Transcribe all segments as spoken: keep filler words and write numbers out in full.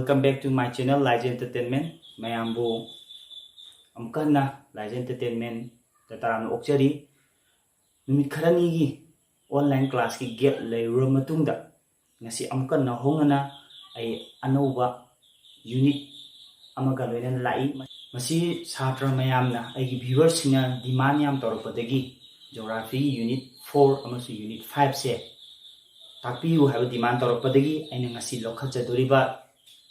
Welcome back to my channel, Laija Entertainment. ꯃꯌꯥꯝꯕꯨ ꯑꯃꯨꯛꯀ ꯍꯟꯅ Laija Entertainment ꯇ ꯇꯔꯥꯝꯅ ꯑꯣꯛꯆꯔꯤ꯫ ꯅꯨꯃꯤꯠ ꯈꯔꯅꯤꯒꯤ online class ꯀꯤ gap ꯂꯩꯔꯨꯔ ꯃꯇꯨꯡꯗ, ꯉꯁꯤ ꯑꯃꯨꯛꯀ ꯅꯧꯍꯧꯅꯅ ꯑꯩ ꯑꯅꯧꯕ unit ꯑꯃꯒ ꯂꯣꯏꯅꯅ ꯂꯥꯛꯏ꯫ ꯃꯁꯤ ꯁꯥꯇ꯭ꯔ ꯃꯌꯥꯝꯅ, ꯑꯩꯒꯤ viewer ꯁꯤꯡꯅ demand ꯌꯥꯝ ꯇꯧꯔꯛꯄꯗꯒꯤ, Geography Unit four ꯑꯃꯁꯨꯡ Unit five ꯁꯦ ꯇꯥꯛꯄꯤꯌꯨ ꯍꯥꯏꯕ demand ꯇꯧꯔꯛꯄꯗꯒꯤ ꯑꯩꯅ ꯉꯁꯤ ꯂꯧꯈꯠꯆꯗꯣꯔꯤꯕ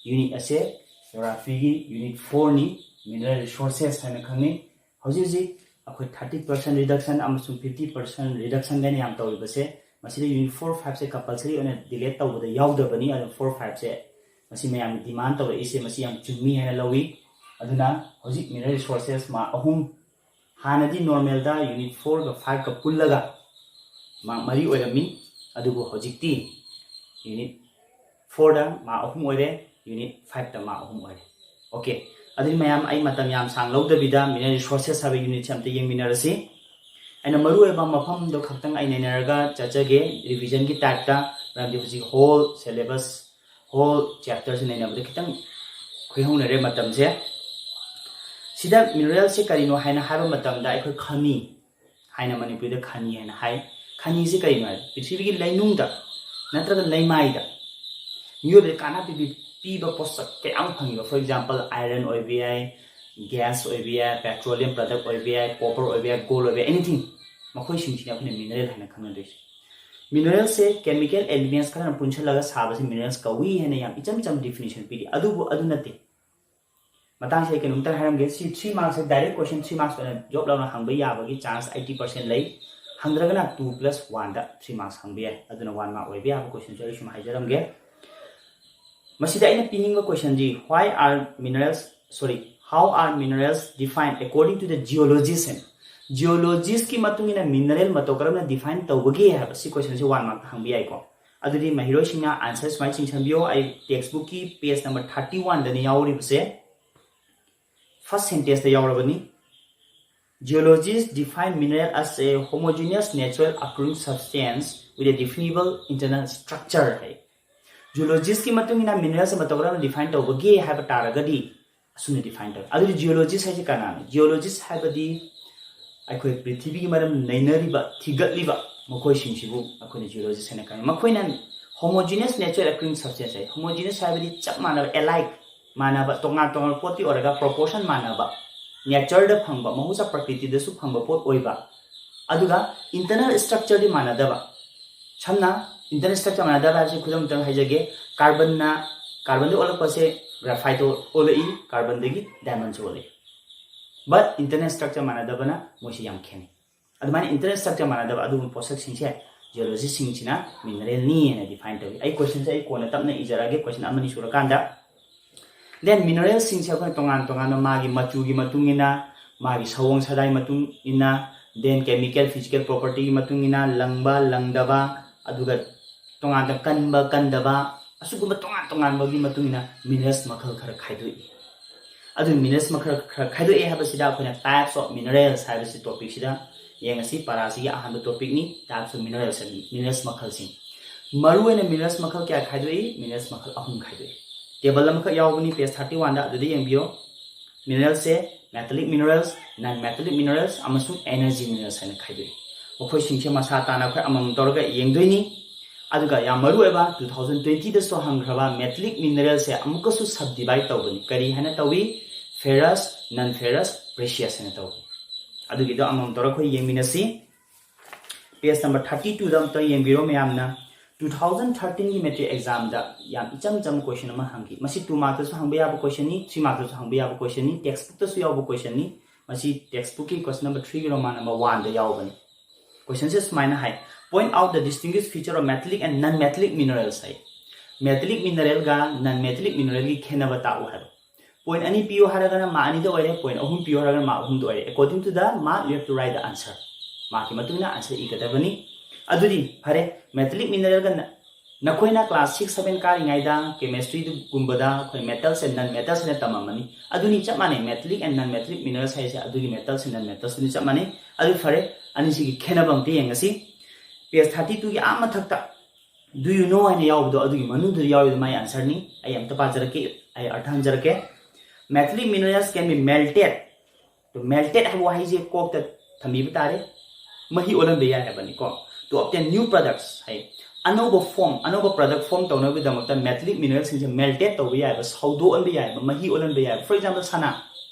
unit ꯑꯁꯦ Geography ꯒꯤ Unit four ꯅꯤ, Mineral Resources ꯍꯥꯏꯅ ꯈꯪꯅꯩ꯫ ꯍꯧꯖꯤꯛ ꯍꯧꯖꯤꯛ ꯑꯩꯈꯣꯏ thirty percent reduction ꯑꯃꯁꯨꯡ fifty percent reduction ꯒꯥꯏꯅ ꯌꯥꯝ ꯇꯧꯔꯤꯕꯁꯦ, ꯃꯁꯤꯗ Unit four five ꯁꯦ compulsory ꯑꯣꯏꯅ delete ꯇꯧꯕꯗ ꯌꯥꯎꯗꯕꯅꯤ꯫ ꯑꯗꯨꯅ four five ꯁꯦ ꯃꯁꯤ ꯃꯌꯥꯝꯅ demand ꯇꯧꯔꯛꯏꯁꯦ, ꯃꯁꯤ ꯌꯥꯝ ꯆꯨꯝꯃꯤ ꯍꯥꯏꯅ ꯂꯧꯏ꯫ ꯑꯗꯨꯅ ꯍꯧꯖꯤꯛ Mineral Resources mark ꯑꯍꯨꯝ, ꯍꯥꯟꯅꯗꯤ normal ꯗ Unit four ꯒ five ꯒ ꯄꯨꯜꯂꯒ mark ꯃꯔꯤ ꯑꯣꯏꯔꯝꯃꯤ, ꯑꯗꯨꯕꯨ ꯍꯧꯖꯤꯛꯇꯤ Unit four ꯗ mark ꯑꯍꯨꯝ ꯑꯣꯏꯔꯦ, Unit five ꯇ mark ꯑꯍꯨꯝ ꯑꯣꯏꯔꯦ꯫ Okay, ꯑꯗꯨꯗꯤ ꯃꯌꯥꯝ, ꯑꯩ ꯃꯇꯝ ꯌꯥꯝ ꯁꯥꯡ ꯂꯧꯗꯕꯤꯗ Mineral Resources ꯍꯥꯏꯕ unit ꯁꯦ ꯑꯝꯇ ꯌꯦꯡꯃꯤꯟꯅꯔꯁꯤ꯫ ꯑꯩꯅ ꯃꯔꯨꯑꯣꯏꯕ ꯃꯐꯝꯗꯣ ꯈꯛꯇꯪ ꯑꯩ ꯅꯩꯅꯔꯒ ꯆꯠꯆꯒꯦ, revision ꯒꯤ type ꯇ, ꯃꯔꯝꯗꯤ ꯍꯧꯖꯤꯛ whole syllabus, whole chapter ꯁꯦ ꯅꯩꯅꯕꯗ ꯈꯤꯇꯪ ꯈꯨꯌꯧꯅꯔꯦ ꯃꯇꯝꯁꯦ꯫ ꯁꯤꯗ mineral ꯁꯦ ꯀꯔꯤꯅꯣ ꯍꯥꯏꯅ ꯍꯥꯏꯕ ꯃꯇꯝꯗ, ꯑꯩꯈꯣꯏ ꯈꯅꯤ ꯍꯥꯏꯅ ꯃꯅꯤꯄꯨꯔꯤꯗ ꯈꯅꯤ ꯍꯥꯏꯅ ꯍꯥꯏ꯫ ꯈꯅꯤꯁꯤ ꯀꯔꯤꯅꯣ ꯍꯥꯏꯕ, ꯄ꯭ꯔꯤꯊꯤꯕꯤꯒꯤ ꯂꯩꯅꯨꯡꯗ ꯅꯠꯇ꯭ꯔꯒ ꯂꯩꯃꯥꯏꯗ ꯃꯤꯑꯣꯏꯕꯗ ꯀꯥꯟꯅꯕ ꯄꯤꯕꯤ-, ꯄꯤꯕ ꯄꯣꯠꯁꯛ ꯀꯌꯥ ꯑꯃ ꯐꯪꯉꯤꯕ꯫ For example, iron ꯑꯣꯏꯕ ꯌꯥꯏ, gas ꯑꯣꯏꯕ ꯌꯥꯏ, petroleum product ꯑꯣꯏꯕ ꯌꯥꯏ, copper ꯑꯣꯏꯕ ꯌꯥꯏ, gold ꯑꯣꯏꯕ ꯌꯥꯏ, anything꯫ ꯃꯈꯣꯏꯁꯤꯡꯁꯤꯅ ꯑꯩꯈꯣꯏꯅ mineral ꯍꯥꯏꯅ ꯈꯪꯅꯗꯣꯏꯁꯦ꯫ Mineral ꯁꯦ chemical elements ꯈꯔꯅ ꯄꯨꯟꯁꯤꯜꯂꯒ ꯁꯥꯕꯁꯦ minerals ꯀꯧꯏ ꯍꯥꯏꯅ ꯌꯥꯝ ꯏꯆꯝ ꯆꯝꯕ definition ꯄꯤꯔꯤ꯫ ꯑꯗꯨꯕꯨ ꯑꯗꯨ ꯅꯠꯇꯦ꯫ ꯃꯇꯥꯡꯁꯤꯗ ꯑꯩ ꯀꯩꯅꯣꯝꯇ ꯍꯥꯏꯔꯝꯒꯦ꯫ ꯁꯤ three marks ꯁꯦ direct question three marks ꯑꯣꯏꯅ ꯖꯣꯕ ꯂꯥꯎꯅ ꯍꯪꯕ ꯌꯥꯕꯒꯤ chance eighty percent ꯂꯩ꯫ ꯍꯪꯗ꯭ꯔꯒꯅ two plus one ꯗ three marks ꯍꯪꯕ ꯌꯥꯏ꯫ ꯑꯗꯨꯅ one mark ꯑꯣꯏꯕ ꯌꯥꯕ question ꯁꯨ ꯑꯩ ꯁꯨꯝ ꯍꯥꯏꯖꯔꯝꯒꯦ꯫ ꯃꯁꯤꯗ ꯑꯩꯅ ꯄꯤꯅꯤꯡꯕ question ꯁꯤ, why are minerals, sorry, how are minerals defined according to the geologist? ꯍꯥꯏꯅ, geologist ꯀꯤ ꯃꯇꯨꯡ ꯏꯟꯅ mineral ꯃꯇꯧ ꯀꯔꯝꯅ define ꯇꯧꯕꯒꯦ ꯍꯥꯏꯕ ꯁꯤ question ꯁꯤ one mark ꯇ ꯍꯪꯕ ꯌꯥꯏꯀꯣ꯫ ꯑꯗꯨꯗꯤ ꯃꯍꯩꯔꯣꯏꯁꯤꯡꯅ answer ꯁꯨꯃꯥꯏꯅ ꯆꯤꯡꯁꯤꯟꯕꯤꯌꯣ꯫ ꯑꯩ text book ꯀꯤ page number thirty one ꯗꯅꯤ ꯌꯥꯎꯔꯤꯕꯁꯦ꯫ First sentence ꯇ ꯌꯥꯎꯔꯕꯅꯤ, "Geologists define mineral as a homogeneous natural occurring substance with a definable internal structure" ꯍꯥꯏ꯫ ꯖꯤꯑꯣꯂꯣꯖꯤꯁꯀꯤ ꯃꯇꯨꯡ ꯏꯟꯅ ꯃꯤꯅꯔꯦꯜꯁꯦ ꯃꯇꯧ ꯀꯔꯝꯅ ꯗꯤꯐꯥꯏꯟ ꯇꯧꯕꯒꯦ ꯍꯥꯏꯕ ꯇꯥꯔꯒꯗꯤ ꯑꯁꯨꯝꯅ ꯗꯤꯐꯥꯏꯟ ꯇꯧꯏ꯫ ꯑꯗꯨꯗꯤ ꯖꯤꯑꯣꯂꯣꯖꯤꯁ ꯍꯥꯏꯁꯦ ꯀꯅꯥꯅꯣ? ꯖꯤꯑꯣꯂꯣꯖꯤꯁ ꯍꯥꯏꯕꯗꯤ ꯑꯩꯈꯣꯏ ꯄ꯭ꯔꯤꯊꯤꯕꯤꯒꯤ ꯃꯔꯝ ꯅꯩꯅꯔꯤꯕ, ꯊꯤꯒꯠꯂꯤꯕ ꯃꯈꯣꯏꯁꯤꯡꯁꯤꯕꯨ ꯑꯩꯈꯣꯏꯅ ꯖꯤꯑꯣꯂꯣꯖꯤꯁ ꯍꯥꯏꯅ ꯈꯪꯉꯤ꯫ ꯃꯈꯣꯏꯅ homogeneous nature occurring substance ꯍꯥꯏ꯫ Homogeneous ꯍꯥꯏꯕꯗꯤ ꯆꯞ ꯃꯥꯟꯅꯕ, alike ꯃꯥꯟꯅꯕ, ꯇꯣꯉꯥꯟ ꯇꯣꯉꯥꯟꯕ ꯄꯣꯠꯇꯤ ꯑꯣꯏꯔꯒ proportion ꯃꯥꯟꯅꯕ, natureꯗ ꯐꯪꯕ, ꯃꯍꯧꯁꯥ ꯄ꯭ꯔꯀ꯭ꯔꯤꯇꯤꯗꯁꯨ ꯐꯪꯕ ꯄꯣꯠ ꯑꯣꯏꯕ, ꯑꯗꯨꯒ internal structureꯗꯤ ꯃꯥꯟꯅꯗꯕ꯫ ꯁꯝꯅ internal structure ꯃꯥꯟꯅꯗꯕ ꯍꯥꯏꯕꯁꯤ ꯈꯨꯗꯝ ꯑꯃꯇꯪ ꯍꯥꯏꯖꯒꯦ꯫ ꯀꯥꯔꯕꯟꯅ, ꯀꯥꯔꯕꯟꯗꯒꯤ ꯑꯣꯜꯂꯛꯄꯁꯦ ꯒ꯭ꯔꯥꯐꯥꯏꯠꯇ ꯑꯣꯜꯂꯛꯏ, ꯀꯥꯔꯕꯟꯗꯒꯤ ꯗꯥꯏꯃꯟꯁꯨ ꯑꯣꯜꯂꯛꯏ꯫ But internal structure ꯃꯥꯟꯅꯗꯕꯅ ꯃꯣꯏꯁꯤ ꯌꯥꯝ ꯈꯦꯠꯅꯩ꯫ ꯑꯗꯨꯃꯥꯏꯅ internal structure ꯃꯥꯟꯅꯗꯕ ꯑꯗꯨꯒꯨꯝꯕ ꯄꯣꯠꯁꯛꯁꯤꯡꯁꯦ ꯖꯤꯑꯣꯂꯣꯖꯤꯁꯁꯤꯡꯁꯤꯅ ꯃꯤꯅꯔꯦꯜꯅꯤ ꯍꯥꯏꯅ ꯗꯤꯐꯥꯏꯟ ꯇꯧꯏ꯫ ꯑꯩ ꯀꯣꯏꯁꯟꯁꯦ ꯑꯩ ꯀꯣꯟꯅ ꯇꯞꯅ ꯏꯖꯔꯛꯑꯒꯦ, ꯀꯣꯏꯁꯟ ꯑꯃꯅꯤ ꯁꯨꯔꯀꯥꯟꯗ꯫ Then ꯃꯤꯅꯔꯦꯜꯁꯤꯡꯁꯦ ꯑꯩꯈꯣꯏꯅ ꯇꯣꯉꯥꯟ ꯇꯣꯉꯥꯟꯕ ꯃꯥꯒꯤ ꯃꯆꯨꯒꯤ ꯃꯇꯨꯡ ꯏꯟꯅ, ꯃꯥꯒꯤ ꯁꯑꯣꯡ ꯁꯥꯗꯥꯒꯤ ꯃꯇꯨꯡ ꯏꯟꯅ, then chemical physical propertyꯒꯤ ꯃꯇꯨꯡ ꯏꯟꯅ, ꯂꯪꯕ ꯂꯪꯗꯕ, ꯑꯗꯨꯒ ꯇꯣꯉꯥꯟꯅ ꯀꯟꯕ ꯀꯟꯗꯕ, ꯑꯁꯤꯒꯨꯝꯕ ꯇꯣꯉꯥꯟ ꯇꯣꯉꯥꯟꯕꯒꯤ ꯃꯇꯨꯡ ꯏꯟꯅ ꯃꯤꯅꯔꯦꯜꯁ ꯃꯈꯜ ꯈꯔ ꯈꯥꯏꯗꯣꯛꯏ꯫ ꯑꯗꯨ ꯃꯤꯅꯔꯦꯜꯁ ꯃꯈꯜ ꯈꯔ ꯈꯥꯏꯗꯣꯛꯑꯦ ꯍꯥꯏꯕꯁꯤꯗ ꯑꯩꯈꯣꯏꯅ types of minerals ꯍꯥꯏꯕꯁꯤ ꯇꯣꯄꯤꯛꯁꯤꯗ ꯌꯦꯡꯉꯁꯤ꯫ ꯄꯔꯥꯁꯤꯒꯤ ꯑꯍꯥꯟꯕ ꯇꯣꯄꯤꯛꯅꯤ, types of minerals ꯍꯥꯏꯕꯗꯤ ꯃꯤꯅꯔꯦꯜꯁ ꯃꯈꯜꯁꯤꯡ꯫ ꯃꯔꯨꯑꯣꯏꯅ ꯃꯤꯅꯔꯦꯜꯁ ꯃꯈꯜ ꯀꯌꯥ ꯈꯥꯏꯗꯣꯛꯏ? ꯃꯤꯅꯔꯦꯜꯁ ꯃꯈꯜ ꯑꯍꯨꯝ ꯈꯥꯏꯗꯣꯛꯏ꯫ ꯇꯦꯕꯜ ꯑꯃꯈꯛ ꯌꯥꯎꯕꯅꯤ, page thirty oneꯗ, ꯑꯗꯨꯗ ꯌꯦꯡꯕꯤꯌꯣ꯫ ꯃꯤꯅꯔꯦꯜꯁꯦ metallic minerals, non metallic minerals ꯑꯃꯁꯨꯡ energy minerals ꯍꯥꯏꯅ ꯈꯥꯏꯗꯣꯛꯏ꯫ ꯃꯈꯣꯏꯁꯤꯡꯁꯦ ꯃꯁꯥ ꯇꯥꯅ ꯑꯩꯈꯣꯏ ꯑꯃꯃꯝ ꯇꯧꯔꯒ ꯌꯦꯡꯗꯣꯏꯅꯤ꯫ ꯑꯗꯨꯒ ꯌꯥꯝ ꯃꯔꯨ ꯑꯣꯏꯕ, two thousand twentyꯗꯁꯨ ꯍꯪꯈ꯭ꯔꯕ metallic mineralꯁꯦ ꯑꯃꯨꯛꯀꯁꯨ subdivide ꯇꯧꯕꯅꯤ꯫ ꯀꯔꯤ ꯍꯥꯏꯅ ꯇꯧꯏ? Ferrous, non ferrous, precious ꯍꯥꯏꯅ ꯇꯧꯏ꯫ ꯑꯗꯨꯒꯤꯗꯣ ꯑꯃꯃꯝ ꯇꯧꯔꯒ ꯑꯩꯈꯣꯏ ꯌꯦꯡꯃꯤꯟꯅꯁꯤ꯫ Page number thirty twoꯗ ꯑꯝꯇ ꯌꯦꯡꯕꯤꯔꯣ ꯃꯌꯥꯝꯅ꯫ Two thousand thirteenꯒꯤ matric examꯗ ꯌꯥꯝ ꯏꯆꯝ ꯆꯝꯕ question ꯑꯃ ꯍꯪꯈꯤ꯫ ꯃꯁꯤ two markꯇꯁꯨ ꯍꯪꯕ ꯌꯥꯕ questionꯅꯤ, three markꯇꯁꯨ ꯍꯪꯕ ꯌꯥꯕ questionꯅꯤ, textbookꯇꯁꯨ ꯌꯥꯎꯕ questionꯅꯤ꯫ ꯃꯁꯤ textbookꯀꯤ question number threeꯒꯤ Roman number oneꯗ ꯌꯥꯎꯕꯅꯤ꯫ Questionꯁꯦ ꯁꯨꯃꯥꯏꯅ ꯍꯥꯏ: Point out the distinguished feature of metallic and non metallic minerals high. Metallic mineralꯒ non metallic mineralꯒꯤ ꯈꯦꯠꯅꯕ ꯇꯥꯛꯎ ꯍꯥꯏꯕ꯫ Point ꯑꯅꯤ ꯄꯤꯌꯨ ꯍꯥꯏꯔꯒꯅ mark ꯑꯅꯤꯗ ꯑꯣꯏꯔꯦ, point ꯑꯍꯨꯝ ꯄꯤꯌꯨ ꯍꯥꯏꯔꯒꯅ mark ꯑꯍꯨꯝꯗ ꯑꯣꯏꯔꯦ꯫ According to the mark, you have to write the answer. Markꯀꯤ ꯃꯇꯨꯡ ꯏꯟꯅ answer ꯏꯒꯗꯕꯅꯤ꯫ ꯑꯗꯨꯗꯤ ꯐꯔꯦ, metallic mineralꯒ ꯅ-, ꯅꯈꯣꯏꯅ class six seven ꯀꯥꯔꯤꯉꯩꯗ chemistryꯒꯨꯝꯕꯗ ꯑꯩꯈꯣꯏ metalsꯁꯦ non metals ꯍꯥꯏꯅ ꯇꯝꯃꯝꯃꯅꯤ꯫ ꯑꯗꯨꯅꯤ, ꯆꯞ ꯃꯥꯟꯅꯩ, metallic and non metallic minerals ꯍꯥꯏꯁꯦ ꯑꯗꯨꯒꯤ metalsꯁꯦ non metalsꯇꯨꯅꯤ, ꯆꯞ ꯃꯥꯟꯅꯩ꯫ ꯑꯗꯨ ꯐꯔꯦ, ꯑꯅꯤꯁꯤꯒꯤ ꯈꯦꯠꯅꯕ ꯑꯝꯇ ꯌꯦꯡꯉꯁꯤ꯫ Page thirty twoꯒꯤ ꯑꯥ ꯃꯊꯛꯇ Do you know ꯍꯥꯏꯅ ꯌꯥꯎꯕꯗꯣ, ꯑꯗꯨꯒꯤ ꯃꯅꯨꯡꯗꯨꯗ ꯌꯥꯎꯔꯤꯕ ꯃꯥꯒꯤ answerꯅꯤ꯫ ꯑꯩ ꯑꯝꯇ ꯄꯥꯖꯔꯛꯀꯦ, ꯑꯩ ꯑꯔꯊ ꯍꯟꯖꯔꯛꯀꯦ꯫ Metallic minerals can be melted. Melted ꯍꯥꯏꯕ ꯋꯥꯍꯩꯁꯦ ꯀꯣꯛꯇ ꯊꯝꯕꯤꯕ ꯇꯥꯔꯦ꯫ ꯃꯍꯤ ꯑꯣꯜꯍꯟꯕ ꯌꯥꯏ ꯍꯥꯏꯕꯅꯤꯀꯣ꯫ To obtain new products ꯍꯥꯏ, ꯑꯅꯧꯕ form, ꯑꯅꯧꯕ product form ꯇꯧꯅꯕꯒꯤꯗꯃꯛꯇ metallic mineralꯁꯤꯡꯁꯦ melted ꯇꯧꯕ ꯌꯥꯏꯕ, ꯁꯧꯗꯣꯛꯍꯟꯕ ꯌꯥꯏꯕ, ꯃꯍꯤ ꯑꯣꯜꯍꯟꯕ ꯌꯥꯏꯕ꯫ For example, ꯁꯅꯥ,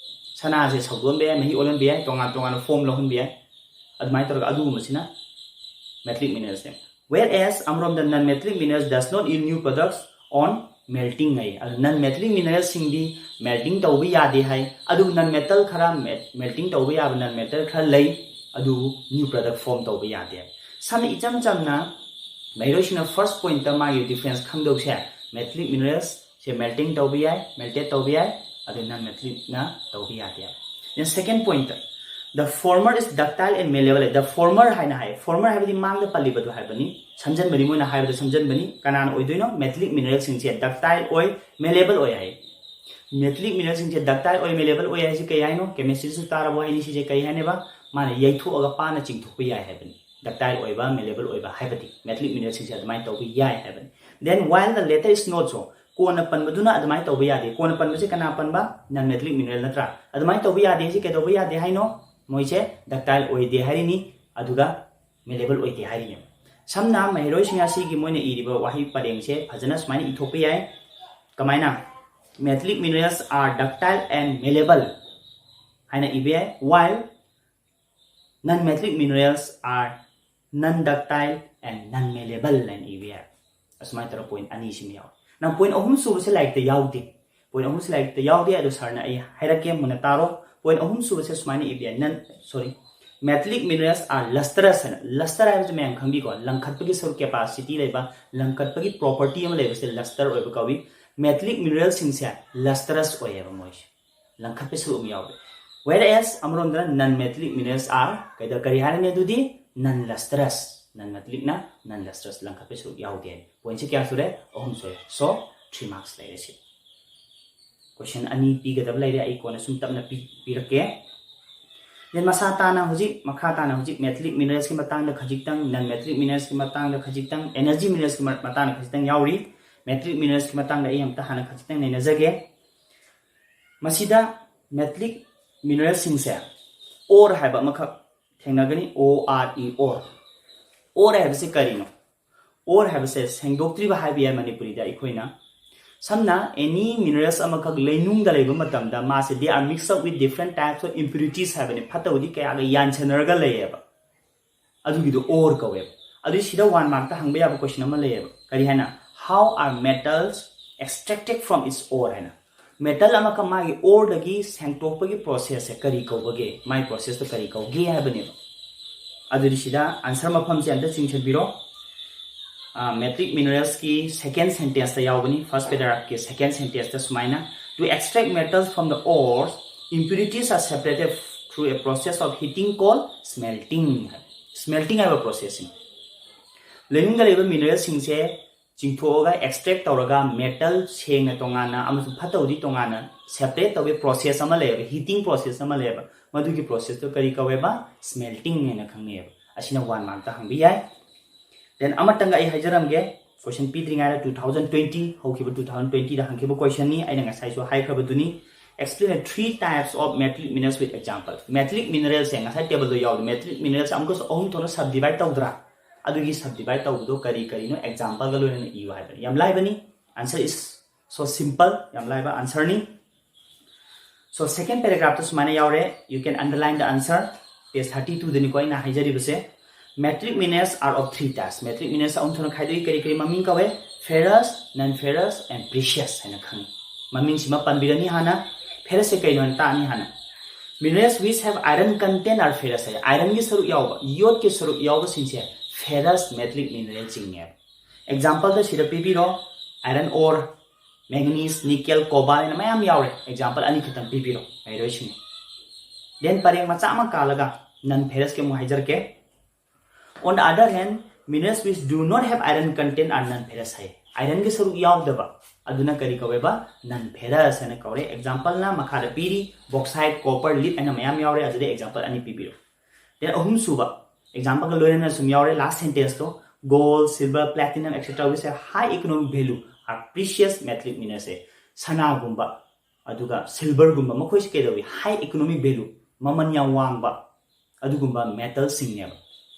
ꯁꯅꯥꯁꯦ ꯁꯧꯗꯣꯛꯍꯟꯕ ꯌꯥꯏ, ꯃꯍꯤ ꯑꯣꯜꯍꯟꯕ ꯌꯥꯏ, ꯇꯣꯉꯥꯟ ꯇꯣꯉꯥꯟꯕ form ꯂꯧꯍꯟꯕ ꯌꯥꯏ꯫ ꯑꯗꯨꯃꯥꯏꯅ ꯇꯧꯔꯒ ꯑꯗꯨꯒꯨꯝꯕꯁꯤꯅ metallic mineralsꯅꯦ꯫ Whereas ꯑꯃꯔꯣꯝꯗ non metallic minerals does not yield new products on melting ꯍꯥꯏ꯫ ꯑꯗꯨ non metallic mineralꯁꯤꯡꯗꯤ melting ꯇꯧꯕ ꯌꯥꯗꯦ ꯍꯥꯏ꯫ ꯑꯗꯨꯕꯨ non metal ꯈꯔ, melting ꯇꯧꯕ ꯌꯥꯕ non metal ꯈꯔ ꯂꯩ, ꯑꯗꯨꯕꯨ new product form ꯇꯧꯕ ꯌꯥꯗꯦ ꯍꯥꯏ꯫ ꯁꯝꯅ ꯏꯆꯝ ꯆꯝꯅ ꯃꯍꯩꯔꯣꯏꯁꯤꯡꯅ first pointꯇ ꯃꯥꯒꯤ difference ꯈꯪꯗꯧꯁꯦ, metallic minerals ꯁꯦ melting ꯇꯧꯕ ꯌꯥꯏ, melted ꯇꯧꯕ ꯌꯥꯏ, ꯑꯗꯨ non metallicꯅ ꯇꯧꯕ ꯌꯥꯗꯦ꯫ Then second pointꯇ, the former is ductile and malleable. The former ꯍꯥꯏꯅ ꯍꯥꯏ, former ꯍꯥꯏꯕꯗꯤ ꯃꯥꯡꯗ ꯄꯜꯂꯤꯕꯗꯨ ꯍꯥꯏꯕꯅꯤ, ꯁꯝꯖꯟꯕꯅꯤ, ꯃꯣꯏꯅ ꯍꯥꯏꯕꯗ ꯁꯝꯖꯟꯕꯅꯤ꯫ ꯀꯅꯥꯅ ꯑꯣꯏꯗꯣꯏꯅꯣ? Metallic mineralꯁꯤꯡꯁꯦ ductile ꯑꯣꯏ, malleable ꯑꯣꯏ ꯍꯥꯏ꯫ Metallic mineralꯁꯤꯡꯁꯦ ductile ꯑꯣꯏ, malleable ꯑꯣꯏ ꯍꯥꯏꯁꯤ ꯀꯩ ꯍꯥꯏꯅꯣ? Chemistryꯗꯁꯨ ꯇꯥꯔꯕ ꯋꯥꯍꯩꯅꯤ꯫ ꯁꯤꯁꯦ ꯀꯩ ꯍꯥꯏꯅꯦꯕ? ꯃꯥꯅ ꯌꯩꯊꯣꯛꯑꯒ ꯄꯥꯅ ꯆꯤꯡꯊꯣꯛꯄ ꯌꯥꯏ ꯍꯥꯏꯕꯅꯤ꯫ Ductile ꯑꯣꯏꯕ, malleable ꯑꯣꯏꯕ ꯍꯥꯏꯕꯗꯤ metallic mineralꯁꯤꯡꯁꯦ ꯑꯗꯨꯃꯥꯏꯅ ꯇꯧꯕ ꯌꯥꯏ ꯍꯥꯏꯕꯅꯤ꯫ Then while the latter is not so, ꯀꯣꯟꯅ ꯄꯟꯕꯗꯨꯅ ꯑꯗꯨꯃꯥꯏꯅ ꯇꯧꯕ ꯌꯥꯗꯦ꯫ ꯀꯣꯟꯅ ꯄꯟꯕꯁꯦ ꯀꯅꯥ ꯄꯟꯕ? Non metallic mineral ꯅꯠꯇ꯭ꯔꯥ? ꯑꯗꯨꯃꯥꯏꯅ ꯇꯧꯕ ꯌꯥꯗꯦ ꯍꯥꯏꯁꯦ ꯀꯩꯗꯧꯕ ꯌꯥꯗꯦ ꯍꯥꯏꯅꯣ? ꯃꯣꯏꯁꯦ ductile ꯑꯣꯏꯗꯦ ꯍꯥꯏꯔꯤꯅꯤ, ꯑꯗꯨꯒ malleable ꯑꯣꯏꯗꯦ ꯍꯥꯏꯔꯤꯅꯦꯕ꯫ ꯁꯝꯅ ꯃꯍꯩꯔꯣꯏꯁꯤꯡ ꯑꯁꯤꯒꯤ ꯃꯣꯏꯅ ꯏꯔꯤꯕ ꯋꯥꯍꯩ ꯄꯔꯦꯡꯁꯦ ꯐꯖꯅ ꯁꯨꯃꯥꯏꯅ ꯏꯊꯣꯛꯄ ꯌꯥꯏ꯫ ꯀꯃꯥꯏꯅ? Metallic minerals are ductile and malleable ꯍꯥꯏꯅ ꯏꯕ ꯌꯥꯏ, while non metallic minerals are non ductile and non malleable ꯍꯥꯏꯅ ꯏꯕ ꯌꯥꯏ꯫ ꯑꯁꯨꯃꯥꯏꯅ ꯇꯧꯔꯒ point ꯑꯅꯤꯁꯤꯃ ꯌꯥꯎꯏ꯫ ꯅꯪ point ꯑꯍꯨꯝ ꯁꯨꯕꯁꯦ ꯂꯥꯏꯔꯤꯛꯇ ꯌꯥꯎꯗꯦ꯫ Point ꯑꯍꯨꯝꯁꯦ ꯂꯥꯏꯔꯤꯛꯇ ꯌꯥꯎꯗꯦ, ꯑꯗꯣ ꯁꯥꯔꯅ ꯑꯩ ꯍꯥꯏꯔꯛꯀꯦ, ꯃꯨꯟꯅ ꯇꯥꯔꯣ꯫ Point ꯑꯍꯨꯝ ꯁꯨꯕꯁꯦ ꯁꯨꯃꯥꯏꯅ ꯏꯕ ꯌꯥꯏ꯫ Non, sorry, metallic minerals are lustrous ꯍꯥꯏꯅ꯫ Luster ꯍꯥꯏꯕꯁꯦ ꯃꯌꯥꯝ ꯈꯪꯕꯤꯀꯣ, ꯂꯪꯈꯠꯄꯒꯤ ꯁꯔꯨꯛ capacity ꯂꯩꯕ, ꯂꯪꯈꯠꯄꯒꯤ property ꯑꯃ ꯂꯩꯕꯁꯦ luster ꯑꯣꯏꯕ ꯀꯧꯏ꯫ Metallic mineralꯁꯤꯡꯁꯦ lustrous ꯑꯣꯏꯌꯦꯕ ꯃꯣꯏꯁꯦ꯫ ꯂꯪꯈꯠꯄ ꯁꯔꯨꯛ ꯑꯃ ꯌꯥꯎꯔꯦ꯫ Whereas ꯑꯃꯔꯣꯝꯗꯅ non metallic minerals are ꯀꯩꯗ, ꯀꯔꯤ ꯍꯥꯏꯔꯅꯤ ꯑꯗꯨꯗꯤ? Non lustrous꯫ Non metallicꯅ non lustrous, ꯂꯪꯈꯠꯄ ꯁꯔꯨꯛ ꯌꯥꯎꯗꯦ꯫ Pointꯁꯦ ꯀꯌꯥ ꯁꯨꯔꯦ? ꯑꯍꯨꯝ ꯁꯨꯔꯦ꯫ So three marks ꯂꯩꯔꯦ ꯁꯤ꯫ Question ꯑꯅꯤ ꯄꯤꯒꯗꯕ ꯂꯩꯔꯦ, ꯑꯩ ꯀꯣꯟꯅ ꯁꯨꯝ ꯇꯞꯅ ꯄꯤ-, ꯄꯤꯔꯛꯀꯦ꯫ Then ꯃꯁꯥ ꯇꯥꯅ ꯍꯧꯖꯤꯛ ꯃꯈꯥ ꯇꯥꯅ ꯍꯧꯖꯤꯛ metallic mineralsꯀꯤ ꯃꯇꯥꯡꯗ ꯈꯖꯤꯛꯇꯪ, non metallic mineralsꯀꯤ ꯃꯇꯥꯡꯗ ꯈꯖꯤꯛꯇꯪ, energy mineralsꯀꯤ ꯃ- ꯃꯇꯥꯡꯗ ꯈꯖꯤꯛꯇꯪ ꯌꯥꯎꯔꯤ. Metallic mineralsꯀꯤ ꯃꯇꯥꯡꯗ ꯑꯩ ꯑꯝꯇ ꯍꯥꯟꯅ ꯈꯖꯤꯛꯇꯪ ꯅꯩꯅꯖꯒꯦ. ꯃꯁꯤꯗ metallic mineralꯁꯤꯡꯁꯦ ore ꯍꯥꯏꯕ ꯑꯃꯈꯛ ꯊꯦꯡꯅꯒꯅꯤ. O R E, ore. Ore ꯍꯥꯏꯕꯁꯤ ꯀꯔꯤꯅꯣ? Ore ꯍꯥꯏꯕꯁꯦ ꯁꯦꯡꯗꯣꯛꯇ꯭ꯔꯤꯕ ꯍꯥꯏꯕ ꯌꯥꯏ ꯃꯅꯤꯄꯨꯔꯤꯗ ꯑꯩꯈꯣꯏꯅ. ꯁꯝꯅ any minerals ꯑꯃꯈꯛ ꯂꯩꯅꯨꯡꯗ ꯂꯩꯕ ꯃꯇꯝꯗ ꯃꯥꯁꯦ they are mixed up with different types of impurities ꯍꯥꯏꯕꯅꯤ. ꯐꯠꯇꯕꯗꯤ ꯀꯌꯥꯒ ꯌꯥꯟꯁꯟꯅꯔꯒ ꯂꯩꯌꯦꯕ. ꯑꯗꯨꯒꯤꯗꯣ ore ꯀꯧꯋꯦꯕ. ꯑꯗꯨꯏ ꯁꯤꯗ one markꯇ ꯍꯪꯕ ꯌꯥꯕ question ꯑꯃ ꯂꯩꯌꯦꯕ. ꯀꯔꯤ ꯍꯥꯏꯅ? How are metals extracted from its ore ꯍꯥꯏꯅ. Metal ꯑꯃꯈꯛ ꯃꯥꯒꯤ oreꯗꯒꯤ ꯁꯦꯡꯇꯣꯛꯄꯒꯤ processꯁꯦ ꯀꯔꯤ ꯀꯧꯕꯒꯦ? ꯃꯥꯒꯤ processꯇꯣ ꯀꯔꯤ ꯀꯧꯒꯦ ꯍꯥꯏꯕꯅꯦꯕ. ꯑꯗꯨꯗꯤ ꯁꯤꯗ answer ꯃꯐꯝꯁꯦ ꯑꯝꯇ ꯆꯤꯡꯁꯤꯟꯕꯤꯔꯣ. Metallic mineralsꯀꯤ second sentenceꯇ ꯌꯥꯎꯕꯅꯤ. First paragraphꯀꯤ second sentenceꯇ ꯁꯨꯃꯥꯏꯅ, to extract metals from the ores, impurities are separated through a process of heating called smelting. Smelting ꯍꯥꯏꯕ processꯁꯤꯡ. ꯂꯩꯅꯨꯡꯗ ꯂꯩꯕ mineralꯁꯤꯡꯁꯦ ꯆꯤꯡꯊꯣꯛꯑꯒ extract ꯇꯧꯔꯒ metal ꯁꯦꯡꯅ ꯇꯣꯉꯥꯟꯅ ꯑꯃꯁꯨꯡ ꯐꯠꯇꯕꯗꯤ ꯇꯣꯉꯥꯟꯅ separate ꯇꯧꯕꯒꯤ process ꯑꯃ ꯂꯩꯌꯦꯕ, heating process ꯑꯃ ꯂꯩꯌꯦꯕ. ꯃꯗꯨꯒꯤ processꯇꯣ ꯀꯔꯤ ꯀꯧꯋꯦꯕ? Smelting ꯍꯥꯏꯅ ꯈꯪꯅꯩꯌꯦꯕ. ꯑꯁꯤꯅ one markꯇ ꯍꯪꯕ ꯌꯥꯏ. Then ꯑꯃꯇꯪꯒ ꯑꯩ ꯍꯥꯏꯖꯔꯝꯒꯦ, question ꯄꯤꯗ꯭ꯔꯤꯉꯩꯗ two thousand twenty ꯍꯧꯈꯤꯕ two thousand twentyꯗ ꯍꯪꯈꯤꯕ questionꯅꯤ. ꯑꯩꯅ ꯉꯁꯥꯏꯁꯨ ꯍꯥꯏꯈ꯭ꯔꯕꯗꯨꯅꯤ. Explain the three types of metallic minerals with example. Metallic mineralsꯁꯦ ꯉꯁꯥꯏ tableꯗ ꯌꯥꯎꯗꯦ. Metallic mineralsꯁꯦ ꯑꯃꯨꯛꯀꯁꯨ ꯑꯍꯨꯝ ꯊꯣꯛꯅ subdivide ꯇꯧꯗ꯭ꯔꯥ? ꯑꯗꯨꯒꯤ subdivide ꯇꯧꯕꯗꯣ ꯀꯔꯤ ꯀꯔꯤꯅꯣ exampleꯒ ꯂꯣꯏꯅꯅ ꯏꯌꯨ ꯍꯥꯏꯕꯅꯤ. ꯌꯥꯝ ꯂꯥꯏꯕꯅꯤ. Answer is so simple. ꯌꯥꯝ ꯂꯥꯏꯕ answerꯅꯤ. So second paragraphꯇ ꯁꯨꯃꯥꯏꯅ ꯌꯥꯎꯔꯦ. You can underline the answer. Page thirty twoꯗꯅꯤꯀꯣ ꯑꯩꯅ ꯍꯥꯏꯖꯔꯤꯕꯁꯦ. Metallic minerals are of three types. Metallic minerals ꯑꯍꯨꯝ ꯊꯣꯛꯅ ꯈꯥꯏꯗꯣꯛꯏ. ꯀꯔꯤ ꯀꯔꯤ ꯃꯃꯤꯡ ꯀꯧꯋꯦ? Ferrous, non-ferrous and precious ꯍꯥꯏꯅ ꯈꯪꯉꯤ. ꯃꯃꯤꯡꯁꯤꯃ ꯄꯟꯕꯤꯔꯅꯤ ꯍꯥꯟꯅ. Ferrousꯁꯦ ꯀꯩꯅꯣ ꯍꯥꯏꯅ ꯇꯥꯛꯑꯅꯤ ꯍꯥꯟꯅ. Minerals which have iron content are ferrous ꯍꯥꯏ. Ironꯒꯤ ꯁꯔꯨꯛ ꯌꯥꯎꯕ, ꯌꯣꯠꯀꯤ ꯁꯔꯨꯛ ꯌꯥꯎꯕꯁꯤꯡꯁꯦ ferrous metallic mineral ꯆꯤꯡꯉꯦꯕ. Exampleꯗ ꯁꯤꯗ ꯄꯤꯕꯤꯔꯣ. Iron ore, manganese, nickel, cobalt ꯍꯥꯏꯅ ꯃꯌꯥꯝ ꯌꯥꯎꯔꯦ. Example ꯑꯅꯤꯈꯛꯇꯪ ꯄꯤꯕꯤꯔꯣ, ꯂꯩꯔꯣꯏꯁꯤꯡ. Then ꯄꯔꯦꯡ ꯃꯆꯥ ꯑꯃ ꯀꯥꯜꯂꯒ non-ferrousꯀꯤ ꯑꯃꯨꯛ ꯍꯥꯏꯖꯔꯛꯀꯦ. On the other hand, minerals which do not have iron content are non-ferrous ꯍꯥꯏ. ꯑꯥꯏꯔꯟꯒꯤ ꯁꯔꯨꯛ ꯌꯥꯎꯗꯕ, ꯑꯗꯨꯅ ꯀꯔꯤ ꯀꯧꯋꯦꯕ? Non ferrous ꯍꯥꯏꯅ ꯀꯧꯔꯦ꯫ ꯑꯦꯛꯖꯥꯝꯄꯜꯅ ꯃꯈꯥꯗ ꯄꯤꯔꯤ, bauxite, copper, lead ꯍꯥꯏꯅ ꯃꯌꯥꯝ ꯌꯥꯎꯔꯦ꯫ ꯑꯗꯨꯗꯩ ꯑꯦꯛꯖꯥꯝꯄꯜ ꯑꯅꯤ ꯄꯤꯕꯤꯔꯣ꯫ Then ꯑꯍꯨꯝꯁꯨꯕ ꯑꯦꯛꯖꯥꯝꯄꯜꯒ ꯂꯣꯏꯅꯅ ꯁꯨꯝ ꯌꯥꯎꯔꯦ, last sentence to, gold, silver, platinum, et cetera ꯒꯤꯁꯦ high economic value are precious metallic minerals ꯁꯦ, ꯁꯅꯥꯒꯨꯝꯕ ꯑꯗꯨꯒ ꯁꯤꯜꯚꯔꯒꯨꯝꯕ, ꯃꯈꯣꯏꯁꯤ ꯀꯩꯗꯧꯏ? High economic value, ꯃꯃꯜ ꯌꯥꯝ ꯋꯥꯡꯕ ꯑꯗꯨꯒꯨꯝꯕ ꯃꯦꯇꯜꯁꯤꯡꯅꯦꯕ꯫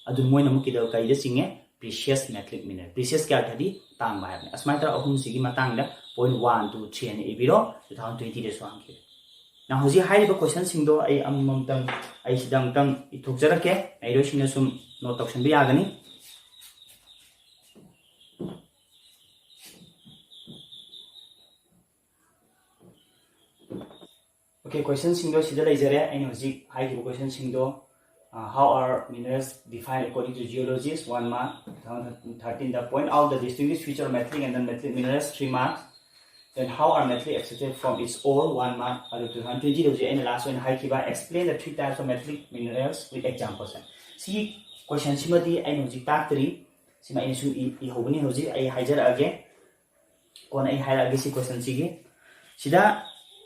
ꯑꯗꯨ ꯃꯣꯏꯅ ꯑꯃꯨꯛ ꯀꯩꯗꯧ, ꯀꯔꯤꯗ ꯆꯤꯡꯉꯦ? Precious metallic mineral꯫ Precious ꯀꯌꯥ ꯍꯥꯏꯗꯤ ꯇꯥꯡꯕ ꯍꯥꯏꯕꯅꯤ꯫ ꯑꯁꯨꯃꯥꯏꯅ ꯇꯧꯔꯒ ꯑꯍꯨꯝꯁꯤꯒꯤ ꯃꯇꯥꯡꯗ point one, two, three ꯍꯥꯏꯅ ꯏꯕꯤꯔꯣ, two thousand twenty ꯗꯁꯨ ꯍꯪꯈꯤꯕ꯫ ꯅꯪ ꯍꯧꯖꯤꯛ ꯍꯥꯏꯔꯤꯕ question ꯁꯤꯡꯗꯣ ꯑꯩ ꯑꯃꯃꯝꯇꯪ, ꯑꯩ ꯁꯤꯗ ꯑꯃꯨꯛꯇꯪ ꯏꯊꯣꯛꯆꯔꯛꯀꯦ, ꯃꯍꯩꯔꯣꯏꯁꯤꯡꯅ ꯁꯨꯝ note ꯇꯧꯁꯟꯕ ꯌꯥꯒꯅꯤ꯫ Okay, question ꯁꯤꯡꯗꯣ ꯁꯤꯗ ꯂꯩꯖꯔꯦ꯫ ꯑꯩꯅ ꯍꯧꯖꯤꯛ ꯍꯥꯏꯈꯤꯕ question ꯁꯤꯡꯗꯣ, uh, how are minerals defined according to geologists? One mark, two thousand thirteen the point out the distinguished feature of metallic and non-metallic minerals, three marks. Then how are metallic extracted from its ore? One mark. ꯑꯗꯨ two thousand twenty ꯗ ꯍꯧꯖꯤꯛ ꯑꯩꯅ last ꯑꯣꯏꯅ ꯍꯥꯏꯈꯤꯕ, explain the three types of metallic minerals with examples. ꯁꯤꯒꯤ question ꯁꯤꯃꯗꯤ ꯑꯩꯅ ꯍꯧꯖꯤꯛ ꯇꯥꯛꯇ꯭ꯔꯤ, ꯁꯤꯃ ꯑꯩꯅ ꯁꯨꯝ ꯏ-, ꯏꯍꯧꯕꯅꯤ꯫ ꯍꯧꯖꯤꯛ ꯑꯩ ꯍꯥꯏꯖꯔꯛꯑꯒꯦ, ꯀꯣꯟꯅ ꯑꯩ ꯍꯥꯏꯔꯛꯑꯒꯦ ꯁꯤ question ꯁꯤꯒꯤ꯫ ꯁꯤꯗ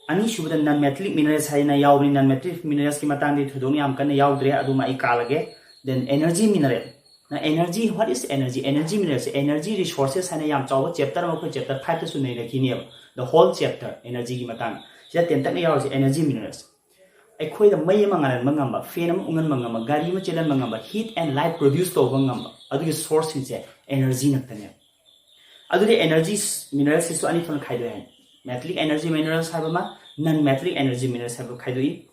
ꯑꯅꯤꯁꯨꯕꯗ non metallic minerals ꯍꯥꯏꯅ ꯌꯥꯎꯕꯅꯤ꯫ Non metallic minerals ꯀꯤ ꯃꯇꯥꯡꯗꯤ ꯊꯣꯏꯗꯣꯛꯅ ꯌꯥꯝ ꯀꯟꯅ ꯌꯥꯎꯗ꯭ꯔꯦ, ꯑꯗꯨꯃ ꯑꯩ ꯀꯥꯜꯂꯒꯦ꯫ Then energy mineral꯫ ꯅ energy, what is energy? Energy minerals, energy resources ꯍꯥꯏꯅ ꯌꯥꯝ ꯆꯥꯎꯕ chapter ꯑꯃ ꯑꯩꯈꯣꯏ chapter five ꯇꯁꯨ ꯅꯩꯅꯈꯤꯅꯦꯕ, the whole chapter energy ꯒꯤ ꯃꯇꯥꯡ꯫ ꯁꯤꯗ ꯇꯦꯟꯇꯛꯅ ꯌꯥꯎꯔꯤꯁꯦ energy minerals꯫ ꯑꯩꯈꯣꯏꯗ ꯃꯩ ꯑꯃ ꯉꯥꯜꯍꯟꯕ ꯉꯝꯕ, fan ꯑꯃ ꯎꯪꯍꯟꯕ ꯉꯝꯕ, ꯒꯥꯔꯤ ꯑꯃ ꯆꯦꯜꯍꯟꯕ ꯉꯝꯕ, heat and light produce ꯇꯧꯕ ꯉꯝꯕ, ꯑꯗꯨꯒꯤ source ꯁꯤꯡꯁꯦ energy ꯉꯥꯛꯇꯅꯦꯕ꯫ ꯑꯗꯨꯗꯤ energy minerals ꯁꯤꯁꯨ ꯑꯅꯤ ꯊꯣꯛꯅ ꯈꯥꯏꯗꯣꯛꯑꯦ ꯍꯥꯏꯅ, metallic energy minerals ꯍꯥꯏꯕ ꯑꯃ, non metallic energy minerals ꯍꯥꯏꯕ ꯈꯥꯏꯗꯣꯛꯏ꯫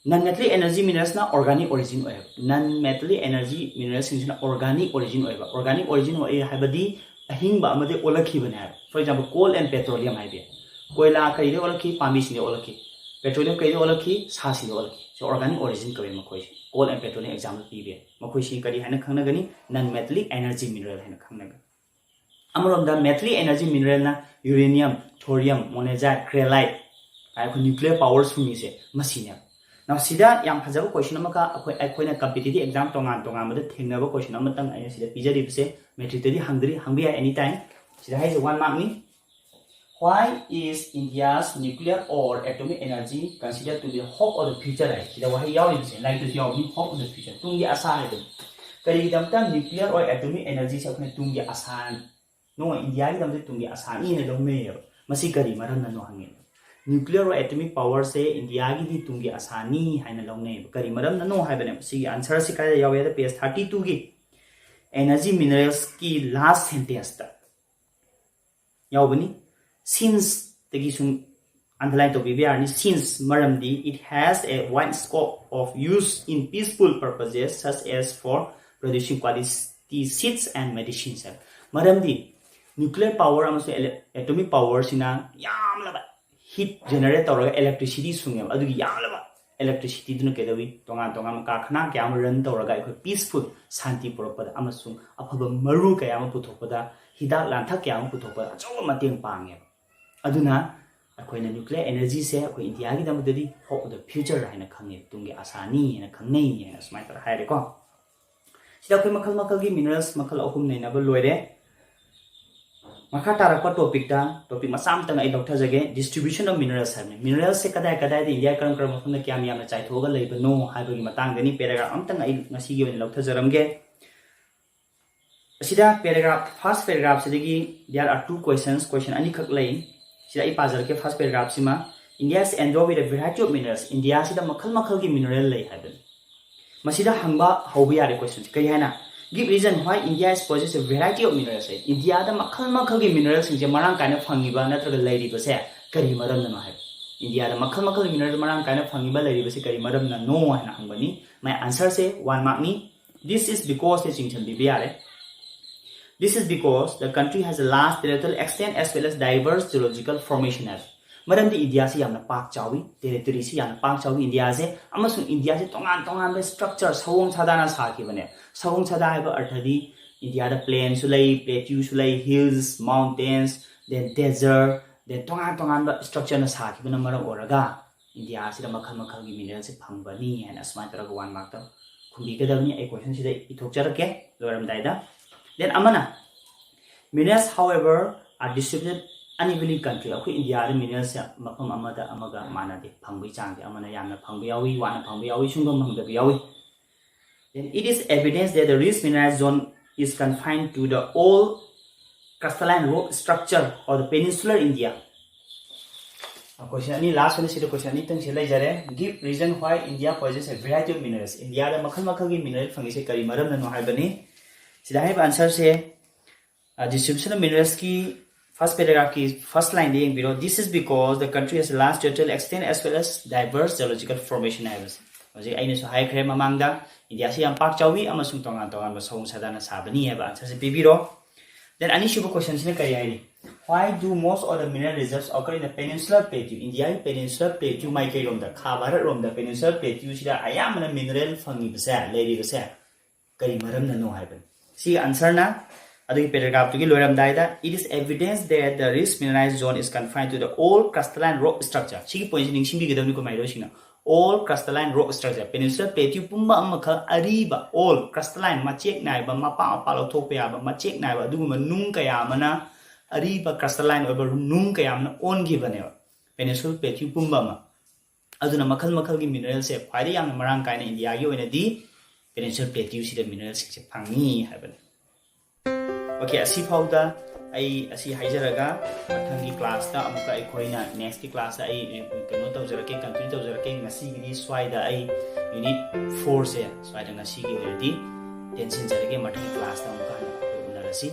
Non metallic energy minerals ꯅ organic origin ꯑꯣꯏꯌꯦꯕ꯫ Non metallic energy minerals ꯁꯤꯡꯁꯤꯅ organic origin ꯑꯣꯏꯕ꯫ Organic origin ꯑꯣꯏ ꯍꯥꯏꯕꯗꯤ ꯑꯍꯤꯡꯕ ꯑꯃꯗꯤ ꯑꯣꯜꯂꯛꯈꯤꯕꯅꯦ ꯍꯥꯏꯕ꯫ For example, coal and petroleum ꯍꯥꯏꯕ ꯌꯥꯏ꯫ ꯀꯣꯏꯂꯥ ꯀꯩꯗꯩ ꯑꯣꯜꯂꯛꯈꯤ? ꯄꯥꯝꯕꯤꯁꯤꯡꯗꯩ ꯑꯣꯜꯂꯛꯈꯤ꯫ Petroleum ꯀꯩꯗꯩ ꯑꯣꯜꯂꯛꯈꯤ? ꯁꯥꯁꯤꯡꯗꯩ ꯑꯣꯜꯂꯛꯈꯤ꯫ ꯁꯤ organic origin ꯀꯧꯏ ꯃꯈꯣꯏꯁꯦ꯫ Coal and petroleum example ꯄꯤꯕ ꯌꯥꯏ꯫ ꯃꯈꯣꯏꯁꯤ ꯀꯔꯤ ꯍꯥꯏꯅ ꯈꯪꯅꯒꯅꯤ? Non metallic energy mineral ꯍꯥꯏꯅ ꯈꯪꯅꯒꯅꯤ꯫ ꯑꯃꯔꯣꯝꯗ metallic energy mineral ꯅ uranium, thorium, monazite, cryolite, ꯑꯩꯈꯣꯏ nuclear power ꯁꯨꯝꯃꯤꯁꯦ ꯃꯁꯤꯅꯦꯕ꯫ Now, ꯁꯤꯗ ꯌꯥꯝ ꯐꯖꯕ question ꯑꯃꯈꯛ ꯑꯩꯈꯣꯏ, ꯑꯩꯈꯣꯏꯅ competitive exam ꯇꯣꯉꯥꯟ ꯇꯣꯉꯥꯟꯕꯗ ꯊꯦꯡꯅꯕ question ꯑꯃꯇꯪ ꯑꯩꯅ ꯁꯤꯗ ꯄꯤꯖꯔꯤꯕꯁꯦ, matric ꯇꯗꯤ ꯍꯪꯗ꯭ꯔꯤ, ꯍꯪꯕ ꯌꯥꯏ any time꯫ ꯁꯤꯗ ꯍꯥꯏꯁꯦ one ꯃꯥꯔꯛꯅꯤ꯫ Why is India's nuclear or atomic energy considered to be hope of the future? ꯍꯥꯏ, ꯁꯤꯗ ꯋꯥꯍꯩ ꯌꯥꯎꯔꯤꯕꯁꯦ ꯂꯥꯏꯔꯤꯛꯇꯁꯨ ꯌꯥꯎꯕꯅꯤ, hope of the future, ꯇꯨꯡꯒꯤ ꯑꯁꯥ ꯍꯥꯏꯕꯅꯤ꯫ ꯀꯔꯤꯒꯤꯗꯃꯛꯇ nuclear or atomic energyꯁꯦ ꯑꯩꯈꯣꯏꯅ ꯇꯨꯡꯒꯤ ꯑꯁꯥꯅꯣ, ꯏꯟꯗꯤꯌꯥꯒꯤꯗꯃꯛꯇ ꯇꯨꯡꯒꯤ ꯑꯁꯥꯅꯤ ꯍꯥꯏꯅ ꯂꯧꯅꯩꯌꯦꯕ? ꯃꯁꯤ ꯀꯔꯤ ꯃꯔꯝꯅꯅꯣ ꯍꯪꯉꯦ꯫ Nuclear or atomic powerꯁꯦ ꯏꯟꯗꯤꯌꯥꯒꯤꯗꯤ ꯇꯨꯡꯒꯤ ꯑꯁꯥꯅꯤ ꯍꯥꯏꯅ ꯂꯧꯅꯩꯌꯦꯕ꯫ ꯀꯔꯤ ꯃꯔꯝꯅꯅꯣ ꯍꯥꯏꯕꯅꯦꯕ꯫ ꯁꯤꯒꯤ answerꯁꯤ ꯀꯥꯏꯗ ꯌꯥꯎꯏ ꯍꯥꯏꯗ page thirty twoꯒꯤ energy mineralsꯀꯤ last sentenceꯇ ꯌꯥꯎꯕꯅꯤ꯫ Sinceꯗꯒꯤ ꯁꯨꯝ underline ꯇꯧꯕꯤꯕ ꯌꯥꯔꯅꯤ꯫ Since ꯃꯔꯝꯗꯤ it has a wide scope of use in peaceful purposes such as for producing quality seeds and medicines ꯍꯥꯏꯕ꯫ ꯃꯔꯝꯗꯤ nuclear power ꯑꯃꯁꯨꯡ ele- atomic powerꯁꯤꯅ ꯌꯥꯝꯂꯕ heat generate ꯇꯧꯔꯒ electricity ꯁꯨꯡꯉꯦꯕ꯫ ꯑꯗꯨꯒꯤ ꯌꯥꯝꯂꯕ electricityꯗꯨꯅ ꯀꯩꯗꯧꯏ? ꯇꯣꯉꯥꯟ ꯇꯣꯉꯥꯟꯕ ꯀꯥꯔꯈꯅꯥ ꯀꯌꯥ ꯑꯃ run ꯇꯧꯔꯒ ꯑꯩꯈꯣꯏ peaceful, ꯁꯥꯟꯇꯤ ꯄꯨꯔꯛꯄꯗ ꯑꯃꯁꯨꯡ ꯑꯐꯕ ꯃꯔꯨ ꯀꯌꯥ ꯑꯃ ꯄꯨꯊꯣꯛꯄꯗ, ꯍꯤꯗꯥꯛ ꯂꯥꯡꯊꯛ ꯀꯌꯥ ꯑꯃ ꯄꯨꯊꯣꯛꯄꯗ ꯑꯆꯧꯕ ꯃꯇꯦꯡ ꯄꯥꯡꯉꯦꯕ꯫ ꯑꯗꯨꯅ ꯑꯩꯈꯣꯏꯅ nuclear energyꯁꯦ ꯑꯩꯈꯣꯏ ꯏꯟꯗꯤꯌꯥꯒꯤꯗꯃꯛꯇꯗꯤ hope of the future ꯍꯥꯏꯅ ꯈꯪꯉꯦ, ꯇꯨꯡꯒꯤ ꯑꯁꯥꯅꯤ ꯍꯥꯏꯅ ꯈꯪꯅꯩ ꯍꯥꯏꯅ ꯁꯨꯃꯥꯏꯅ ꯇꯧꯔ ꯍꯥꯏꯔꯦꯀꯣ꯫ ꯁꯤꯗ ꯑꯩꯈꯣꯏ ꯃꯈꯜ ꯃꯈꯜꯒꯤ minerals ꯃꯈꯜ ꯑꯍꯨꯝ ꯅꯩꯅꯕ ꯂꯣꯏꯔꯦ꯫ ꯃꯈꯥ ꯇꯥꯔꯛꯄ topicꯇ topic ꯃꯆꯥ ꯑꯃꯇꯪ ꯑꯩ ꯂꯧꯊꯖꯒꯦ, distribution of minerals ꯍꯥꯏꯕꯅꯤ꯫ Mineralsꯁꯦ ꯀꯗꯥꯏ ꯀꯗꯥꯏꯗ ꯏꯟꯗꯤꯌꯥ ꯀꯔꯝ ꯀꯔꯝꯕ ꯃꯐꯝꯗ ꯀꯌꯥꯝ ꯌꯥꯝꯅ ꯆꯥꯏꯊꯣꯛꯑꯒ ꯂꯩꯕꯅꯣ ꯍꯥꯏꯕꯒꯤ ꯃꯇꯥꯡꯗꯅꯤ꯫ Paragraph ꯑꯃꯇꯪ ꯑꯩ ꯉꯁꯤꯒꯤ ꯑꯣꯏꯅ ꯂꯧꯊꯖꯔꯝꯒꯦ꯫ ꯑꯁꯤꯗ paragraph, first paragraphꯁꯤꯗꯒꯤ there are two questions, question ꯑꯅꯤꯈꯛ ꯂꯩ꯫ ꯁꯤꯗ ꯑꯩ ꯄꯥꯖꯔꯛꯀꯦ first paragraphꯁꯤꯃ꯫ India is endowed with a variety of minerals. ꯏꯟꯗꯤꯌꯥꯁꯤꯗ ꯃꯈꯜ ꯃꯈꯜꯒꯤ mineral ꯂꯩ ꯍꯥꯏꯕꯅꯤ꯫ ꯃꯁꯤꯗ ꯍꯪꯕ ꯍꯧꯕ ꯌꯥꯔꯦ questionꯁꯦ꯫ ꯀꯔꯤ ꯍꯥꯏꯅ? Give reason why India is possess a variety of minerals ꯍꯥꯏ꯫ ꯏꯟꯗꯤꯌꯥꯗ ꯃꯈꯜ ꯃꯈꯜꯒꯤ mineralꯁꯤꯡꯁꯦ ꯃꯔꯥꯡ ꯀꯥꯏꯅ ꯐꯪꯉꯤꯕ ꯅꯠꯇ꯭ꯔꯒ ꯂꯩꯔꯤꯕꯁꯦ ꯀꯔꯤ ꯃꯔꯝꯅꯅꯣ ꯍꯥꯏꯕ꯫ ꯏꯟꯗꯤꯌꯥꯗ ꯃꯈꯜ ꯃꯈꯜꯒꯤ mineral ꯃꯔꯥꯡ ꯀꯥꯏꯅ ꯐꯪꯉꯤꯕ ꯂꯩꯔꯤꯕꯁꯦ ꯀꯔꯤ ꯃꯔꯝꯅꯅꯣ ꯍꯥꯏꯅ ꯍꯪꯕꯅꯤ꯫ My answerꯁꯦ one markꯅꯤ꯫ This is becauseꯅ ꯆꯤꯡꯁꯤꯟꯕꯤꯕ ꯌꯥꯔꯦ꯫ This is because the country has a large territorial extent as well as diverse geological formation ꯍꯥꯏꯕ꯫ ꯃꯔꯝꯗꯤ ꯏꯟꯗꯤꯌꯥꯁꯤ ꯌꯥꯝꯅ ꯄꯥꯛ ꯆꯥꯎꯏ, territoryꯁꯤ ꯌꯥꯝꯅ ꯄꯥꯛ ꯆꯥꯎꯏ ꯏꯟꯗꯤꯌꯥꯁꯦ, ꯑꯃꯁꯨꯡ ꯏꯟꯗꯤꯌꯥꯁꯦ ꯇꯣꯉꯥꯟ ꯇꯣꯉꯥꯟꯕ structure, ꯁꯑꯣꯡ ꯁꯥꯗꯥꯅ ꯁꯥꯈꯤꯕꯅꯦ꯫ ꯁꯑꯣꯡ ꯁꯥꯗꯥ ꯍꯥꯏꯕ ꯑꯔꯊꯗꯤ ꯏꯟꯗꯤꯌꯥꯗ plainꯁꯨ ꯂꯩ, plateauꯁꯨ ꯂꯩ, hills, mountains, then desert, then ꯇꯣꯉꯥꯟ ꯇꯣꯉꯥꯟꯕ structureꯅ ꯁꯥꯈꯤꯕꯅ ꯃꯔꯝ ꯑꯣꯏꯔꯒ ꯏꯟꯗꯤꯌꯥꯁꯤꯗ ꯃꯈꯜ ꯃꯈꯜꯒꯤ mineralꯁꯦ ꯐꯪꯕꯅꯤ ꯍꯥꯏꯅ ꯑꯁꯨꯃꯥꯏꯅ ꯇꯧꯔꯒ one markꯇ ꯈꯨꯝꯕꯤꯒꯗꯕꯅꯤ꯫ ꯑꯩ questionꯁꯤꯗ ꯏꯊꯣꯛꯆꯔꯛꯀꯦ ꯂꯣꯏꯔꯝꯗꯥꯏꯗ꯫ Then ꯑꯃꯅ, Minerals, however, are distributed unevenly in country. ꯑꯩꯈꯣꯏ ꯏꯟꯗꯤꯌꯥꯗ ꯃꯤꯅꯔꯦꯜꯁꯦ ꯃꯐꯝ ꯑꯃꯗ ꯑꯃꯒ ꯃꯥꯟꯅꯗꯦ, ꯐꯪꯕꯒꯤ ꯆꯥꯡꯁꯦ ꯑꯃꯅ ꯌꯥꯝꯅ ꯐꯪꯕ ꯌꯥꯎꯏ, ꯋꯥꯅ ꯐꯪꯕ ꯌꯥꯎꯏ, ꯁꯨꯡꯐꯪ ꯐꯪꯗꯕ ꯌꯥꯎꯏ꯫ Then it is evidence that the rich mineralized zone is confined to the old crystalline rock structure of the peninsular India. Question ꯑꯅꯤ, last ꯑꯣꯏꯅ ꯁꯤꯗ question ꯑꯅꯤꯇꯪꯁꯤ ꯂꯩꯖꯔꯦ꯫ Give reason why India possesses a variety of minerals. ꯏꯟꯗꯤꯌꯥꯗ ꯃꯈꯜ ꯃꯈꯜꯒꯤ mineral ꯐꯪꯉꯤꯁꯦ ꯀꯔꯤ ꯃꯔꯝꯅꯅꯣ ꯍꯥꯏꯕꯅꯤ꯫ ꯁꯤꯗ ꯍꯥꯏꯔꯤꯕ answerꯁꯦ distribution of mineralsꯀꯤ first paragraphꯀꯤ first lineꯗ ꯌꯦꯡꯕꯤꯔꯣ꯫ This is because the country has a large territorial extent as well as diverse geological formation ꯍꯥꯏꯕꯁꯦ꯫ ꯍꯧꯖꯤꯛ ꯑꯩꯅꯁꯨ ꯍꯥꯏꯈ꯭ꯔꯦ ꯃꯃꯥꯡꯗ, ꯏꯟꯗꯤꯌꯥꯁꯤ ꯌꯥꯝ ꯄꯥꯛ ꯆꯥꯎꯏ ꯑꯃꯁꯨꯡ ꯇꯣꯉꯥꯟ ꯇꯣꯉꯥꯟꯕ ꯁꯑꯣꯡ ꯁꯥꯗꯥꯅ ꯁꯥꯕꯅꯤ ꯍꯥꯏꯕ answerꯁꯦ ꯄꯤꯕꯤꯔꯣ꯫ Then ꯑꯅꯤꯁꯨꯕ questionꯁꯤꯅ ꯀꯔꯤ ꯍꯥꯏꯔꯤ? Why do most of the mineral reserves occur in the peninsular plateau? ꯏꯟꯗꯤꯌꯥꯒꯤ peninsular plateau ꯃꯥꯏꯀꯩꯔꯣꯝꯗ, ꯈꯥ ꯚꯥꯔꯠꯔꯣꯝꯗ peninsular plateauꯁꯤꯗ ꯑꯌꯥꯝꯕꯅ ꯃꯤꯅꯔꯦꯜ ꯐꯪꯉꯤꯕꯁꯦ, ꯂꯩꯔꯤꯕꯁꯦ ꯀꯔꯤ ꯃꯔꯝꯅꯅꯣ ꯍꯥꯏꯕꯅꯤ꯫ ꯁꯤꯒꯤ answerꯅ ꯑꯗꯨꯒꯤ paragraphꯇꯨꯒꯤ ꯂꯣꯏꯔꯝꯗꯥꯏꯗ, "It is evidence that the rich mineralized zone is confined to the old crystalline rock structure." ꯁꯤꯒꯤ pointꯁꯤ ꯅꯤꯡꯁꯤꯡꯕꯤꯒꯗꯕꯅꯤꯀꯣ ꯃꯍꯩꯔꯣꯏꯁꯤꯡꯅ꯫ Old crystalline rock structure, peninsular plateau ꯄꯨꯝꯕ ꯑꯃꯈꯛ ꯑꯔꯤꯕ old crystalline, ꯃꯆꯦꯛ ꯅꯥꯏꯕ, ꯃꯄꯥ ꯃꯄꯥ ꯂꯧꯊꯣꯛꯄ ꯌꯥꯕ ꯃꯆꯦꯛ ꯅꯥꯏꯕ ꯑꯗꯨꯒꯨꯝꯕ ꯅꯨꯡ ꯀꯌꯥ ꯑꯃꯅ, ꯑꯔꯤꯕ crystalline ꯑꯣꯏꯕ ꯅꯨꯡ ꯀꯌꯥ ꯑꯃꯅ ꯑꯣꯟꯈꯤꯕꯅꯦꯕ peninsular plateau ꯄꯨꯝꯕ ꯑꯃ꯫ ꯑꯗꯨꯅ ꯃꯈꯜ ꯃꯈꯜꯒꯤ ꯃꯤꯅꯔꯦꯜꯁꯦ ꯈ꯭ꯋꯥꯏꯗꯒꯤ ꯌꯥꯝꯅ ꯃꯔꯥꯡ ꯀꯥꯏꯅ ꯏꯟꯗꯤꯌꯥꯒꯤ ꯑꯣꯏꯅꯗꯤ peninsular plateauꯁꯤꯗ ꯃꯤꯅꯔꯦꯜꯁꯤꯡꯁꯦ ꯐꯪꯉꯤ ꯍꯥꯏꯕꯅꯤ꯫ Okay, ꯑꯁꯤ ꯐꯥꯎꯗ ꯑꯩ ꯑꯁꯤ ꯍꯥꯏꯖꯔꯒ, ꯃꯊꯪꯒꯤ classꯇ ꯑꯃꯨꯛꯀ ꯑꯩꯈꯣꯏꯅ, nextꯀꯤ classꯇ ꯑꯩ, ꯑꯦ, ꯀꯩꯅꯣ ꯇꯧꯖꯔꯛꯀꯦ, continue ꯇꯧꯖꯔꯛꯀꯦ꯫ ꯉꯁꯤꯒꯤꯗꯤ ꯁ꯭ꯋꯥꯏꯗ ꯑꯩ unit fourꯁꯦ ꯁ꯭ꯋꯥꯏꯗ ꯉꯁꯤꯒꯤ ꯑꯣꯏꯅꯗꯤ ꯇꯦꯟꯁꯤꯟꯖꯔꯒꯦ꯫ ꯃꯊꯪꯒꯤ classꯇ ꯑꯃꯨꯛꯀ ꯍꯟꯅ ꯑꯩꯈꯣꯏ ꯎꯅꯔꯁꯤ꯫